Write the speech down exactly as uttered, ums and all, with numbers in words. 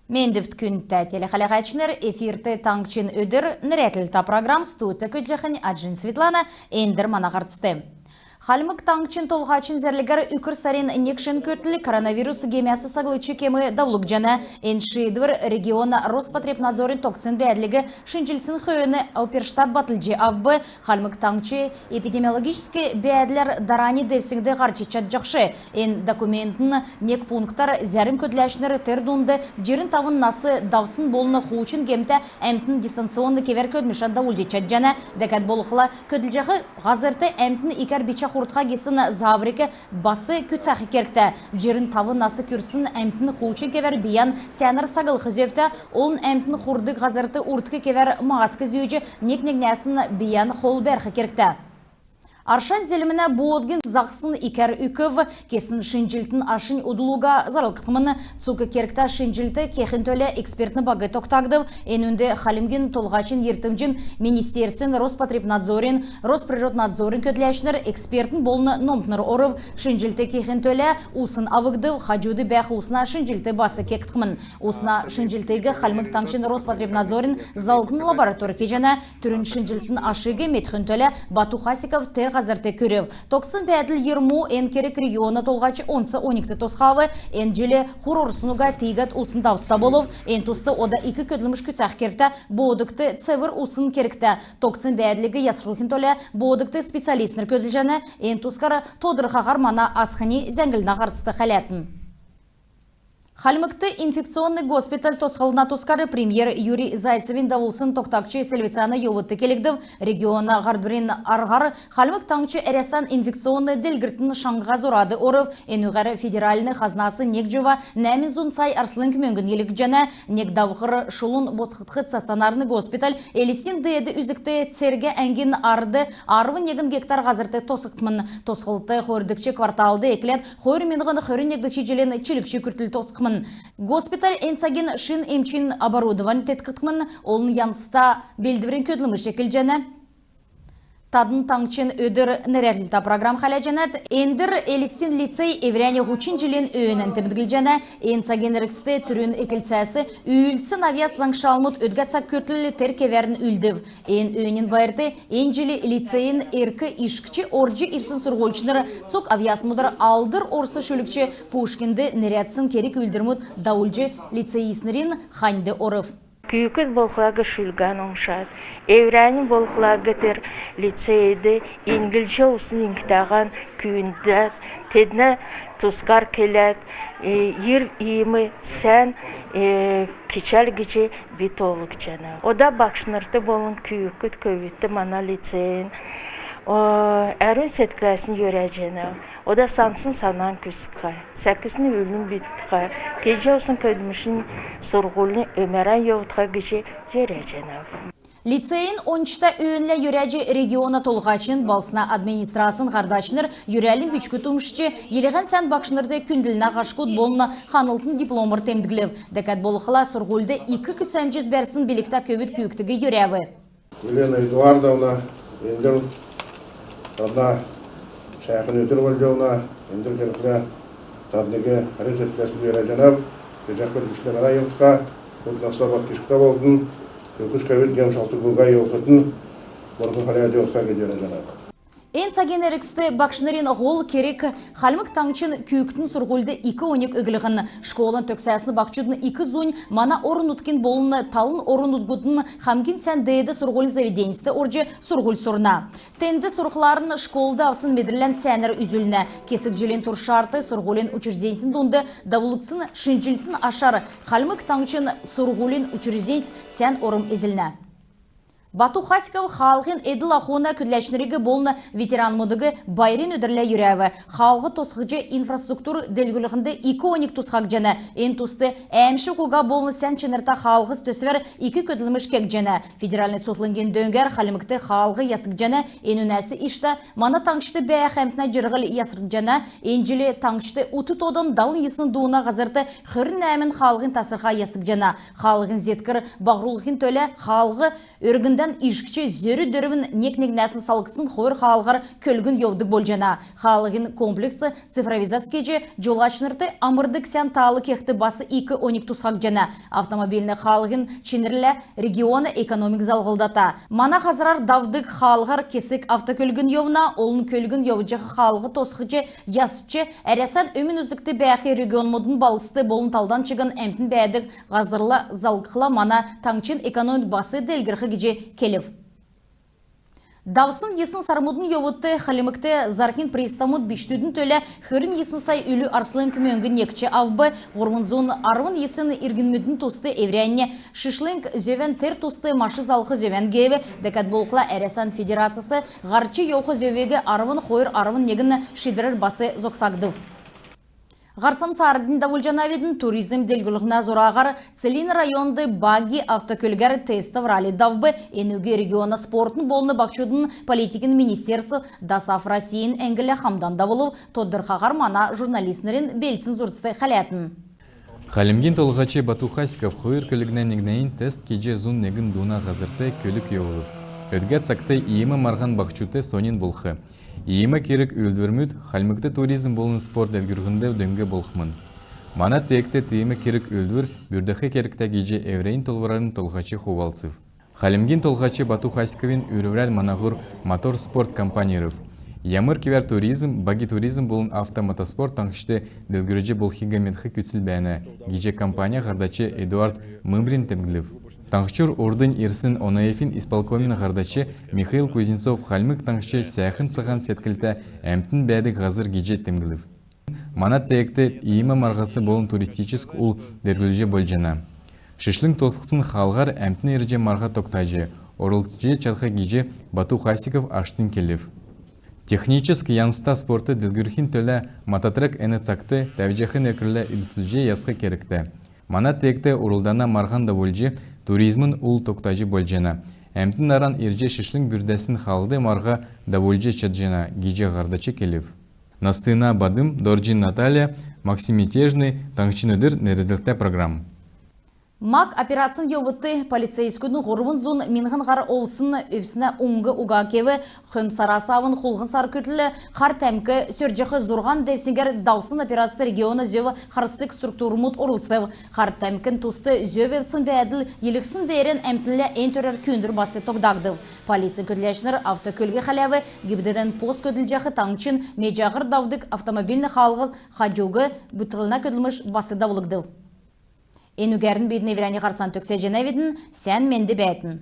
Мендвт, күндтә телехәләһәчнр! Эфирт «Таңһчин өдр» нерәдлтә программ. Студьд көдлҗәхнь Аҗин Светлана. Эндр мана һарцд. Хальмг Таңһчин Толһачин зәрлгәр үкр сарин негн шин күртл коронавирус гемәс саглгч кем давулгдҗана. Эн шиидвр региона Роспотребнадзорин тогтсн бәәдлиг шинҗлсн хөөн оперштаб батлҗ авв. Хальмг Таңһч эпидемиологическ бәәдләр дарани девсңд һарч чадҗахш. Эн документин нег пунктар зәрм көдләчнр, тер дунд җирн тавн нас давсн болн хуучн гемтә әмтн дистанционн кевәр көдлмшән давулҗ чадҗана. Дәкәд болхла көдлҗәх һазрт әмтн икәр бичә хуртха гисн заавриг бас күцәх кергтә. Җирн тавн нас күрсн әмтн хуучн кевәр бийән сәәнәр саглх зөвтә. Олн әмтн хурдг һазрт урдк кевәр маск зүүҗ, нег-негнәсн бийән хол бәрх кергтә. Аршан зелмнә боодгин заһсн икәр үкв. Кесн шинҗлтин ашнь удл уга зарлгдхмн. Цуг кергтә шинҗлт кехин төлә экспертн баг тогтагдв. Энүнд Хальмгин Толһачин йиртмҗин министерствин, Роспотребнадзорин, Росприроднадзорин көдләчнр, экспертн болн номтнр орв. Шинҗлт кехин төлә усн авгдв. Хаҗуд бәәх усна шинҗлт бас кегдхмн. Усна шинҗлтиг Хальмг Таңһчин Роспотребнадзорин залврин лаборатори кеҗәнә. Түрүн шинҗлтин ашиг медхин төлә Бату Хасиков тер һазрт күрв. Тогтсн бәәдл йирмү. Эн керг региона толһач онц оньгт тосхав. Эн җил хур орсн уга тиигәд усн давста болв. Эн туст ода ик көдлмш күцәх кергтә. Боодгт цевр усн кергтә. Тогтсн бәәдлиг ясрулхин төлә боодгт специалистнр көдлҗәнә. Эн тускар тодрхаһар мана асхна зәңгллһнә һарцд хәләтн. Хальмгт инфекционный госпиталь тосхлһна тускар премьер Юрий Зайцевин давулсн тогтагч селвцәнә йовудт келгдв. Региона һардврин арһар Хальмг Таңһч Әрәсән инфекционный делгрлтин шаңһа зураһар орв. Энүгәр федеральн хазнас нег җува нәәмн зун сай арслң мөңгн йилһгдҗәнә. Нег давхр шулун босхгдх стационарн госпиталь Элстин деед үзгт цергә әңгин ард арвн негн гектар һазрт тосхгдхмн. Тосхлт хойрдгч кварталд экләд хойр миңһн хөрн негдгч җилин чилгч күртл тосхгдхмн. Госпитальд эн цагин шин эмчин оборудовань теткгдхмн. Олн янзта белдврин көдлмш эклҗәнә. Тадн «Таңһчин өдр» нерәдлтә программ хәләҗәнәт. Эндр Элстин лицей эврәннь һучн җилин өөнән темдглҗәнә. Эн цагин эргцд түрүн эклцәс үүлдсн авъяс заңшалмуд өдгә цаг күртл тер кевәрн үлдв. Эн өөнин байрт эн җил лицейин эрк ишкҗ орҗ ирсн сурһульчнр цуг авъясмудар алдр орс шүлгч Пушкинд нерәдсн керг-үүлдврмүд давулҗ, лицеистнрин ханьд орв. Күүкд болхла шүлгән умшад, эврәннь болхла тер лицейд иньглҗ йовсн иңгтәһән күүндәд, теднә тускар келәд, э, йир иим сән, э, кичәл гиҗ би тоолгдҗанав. Ода багшнрт болн күүкд көвүдт мана лицейин, о, әрүн седкләсн йөрәҗәнәв. Ода сансн санан күцәтхә, сәкүсн үлүн бүтәтхә, кеҗәвсн көдлмшин сурһулин өмәрән йовтха гиҗ йөрәҗәнәв. Лицейин ончта өөнлә йөрәҗ, региона толһачин, балһсна администрацин һардачнр йөрәлин бичгүд умшҗ, йилһән сән багшнрт күндллһнә һашкуд болн ханлтын дипломар темдглв. Дәкәд болхла сурһульд ик күцәмҗс бәрсн билгтә көвүд күүкдиг йөрәв. Елена Эдуардовна, эндр тадна сәәхн өдр болҗ йовна, эндр келхлә тадниг әрүн седкләсн йөрәҗәнәв. Кеҗәх көдлмшнь мана йовтха, ут наста бат кишгтә болтн, күүкд көвүд гем-шалтг уга йовхитн, бурхн хәләд йовтха гиҗ йөрәҗәнәв. Эн цагин эргцд багшнрин һол керг Хальмг Таңһчин күүкдин сурһульд ик оньг өглһн. Школан төгсәсн баһчудын ик зунь мана орн-нутгин болн талн орн-нутгудын хамгин сән деед сурһулин заведеньст орҗ сурһуль сурна. Тенд сурхларн школд авсн медрлән сәәнәр үзүлнә. Кесг җилин туршарт сурһулин учрежденьсин дунд давулгдсн шинҗллтин ашар Хальмг Таңһчин сурһулин учрежденьс сән орм эзлнә. Бату Хасиков хаалһин эдл-ахун көдләчнриг болн ветеранмудыг байрин өдрлә йөрәв. Хаалһ тосхҗ, инфраструктур делгрүллһнд ик оньг тусхагдҗана. Эн туст әәмшг уга болн сән чинртә хаалһс төсвәр ик көдлмш кегдҗәнә. Федеральн цутхлңгин дөңгәр Хальмгт хаалһ ясгдҗана. Энүнәс иштә мана таңһчд бәәх әмтнә җирһл ясгдҗана. Эн җил таңһчд ут тоодан далн йисн дууна һазрт хөрн нәәмн хаалһин тасрха ясгдҗана. Хаалһин зеткр баһрулхин төлә хаалһ өргн Ишкч зөрү дөрвн нег-негнәсн салгдсн хойр хаалһар көлгн йовдг болҗана. Хаалһин комплекс цифровизац кеҗ, җолачнрт амрдг сән таал кехд бас ик оньг тусхагдҗана. Автомобильн хаалһин чинрлә региона экономик залһлдата. Мана һазрар давдг хаалһар кесг автокөлгн йовна, олн көлгн йовҗах хаалһ тосхҗ, ясч, Әрәсән өмн үзгт бәәх регионмудын балһсд болн талдан чигн әмтн бәәдг һазрла залһхла, мана таңһчин экономик бас делгрх гиҗ келв. Давсн йисн сармудын йовудт Хальмгт зарһин приставмуд бичкдүдин төлә хөрн йисн сай үлү арслң мөңг некҗ авв. Һурвн зун арвн йисн иргнмүдин туст эврәннь шишлң зөвән, тер туст машин залх зөвән геев. Дәкәд болхла, Әрәсән Федерацас һарч йовх зөвиг арвн хойр арвн негн шиидврәр бас зогсагдв. Һарцан цааранднь давулҗанавидн. Туризм делгрүллһнә зураһар Целинн районд багги автокөлгәр тестов ралли давв. Энүг региона спортын болн баһчудын политикин министерств «Досааф Россиин» әңглә хамдан давулв. Тодрхаһар мана журналистнрин белдсн зурцд хәләтн. Хальмгин Толһач Бату Хасиков хойр көлгнә негнәннь тест кеҗ зун негн дууна һазрт көлг йовулв. Өдгә цагт иим марһан баһчудт соньн болх. Иим керг-үүлдврмүд Хальмгт туризм болн спорт делгрүллһнд дөң болхмн. Мана теегт тиим керг-үүлдвр бүрдәх кергтә гиҗ эврәннь тоолврарн Толһач хувалцв. Хальмгин Толһач Бату Хасиковин үрврәр манаһур «Мотор Спорт» компань ирв. Ямр кевәр туризм, багги туризм болн авто-мотоспорт таңһчд делгрүлҗ болхиг медх күцл бәәнә гиҗ компанин һардач Эдуард Мымрин темдглв. Таңһчур урднь ирсн ОНФ-ин исполкомин һардач Михаил Кузнецов Хальмг Таңһч сәәхн цаһан седклтә, әмтн бәәдг һазр гиҗ темдглв. Мана теегт иим марһас болн туристическ ул делгрүлҗ болҗана. Шишлң тосхсн хаалһар әмтн ирҗ марһа тогтаҗ, орлцҗ чадх гиҗ Бату Хасиков аштнь келв. Техническ янзта спорт делгрүлхин төлә мототрек эн цагт тәвҗәх некврлә үүлдврҗ ясх кергтә. Мана теегт урлдана марһан давулҗ, туризмин ул тогтаҗ болҗана. Әмтн наран ирҗ шишлң бүрдәсн хаалһд марһа давулҗ чадҗана гиҗ һардач келв. Настына Бадм, Дорҗин Наталья, Максим Мятежный, «Таңһчин өдр» нерәдлһтә программ. Мак операцин йовудт полицейскүд һурвн зун миңһн һар олсн өвснә уңг уга кев. Хөн сарас авн хулһн сар күртл Хар Тәмк сөрҗәх зурһан девсңгәр давсн операцд региона зөв харсдг структурмуд орлцв. Хар Тәмкин туст зөв эвдсн бәәдл йилһсн деерән әмтнлә эн төрәр күүндвр бас тогтагдв. Полицин көдләчнр автокөлг хәләв. ГИБДД-н пост көдлҗәх таңһчин меҗәһәр давдг автомобильн хаалһд хаҗуг бүтәлһнә көдлмш бас давулгдв. Энүгәрн бидн эврәннь һарцан төгсәҗәнәвидн. Сән менд бәәтн.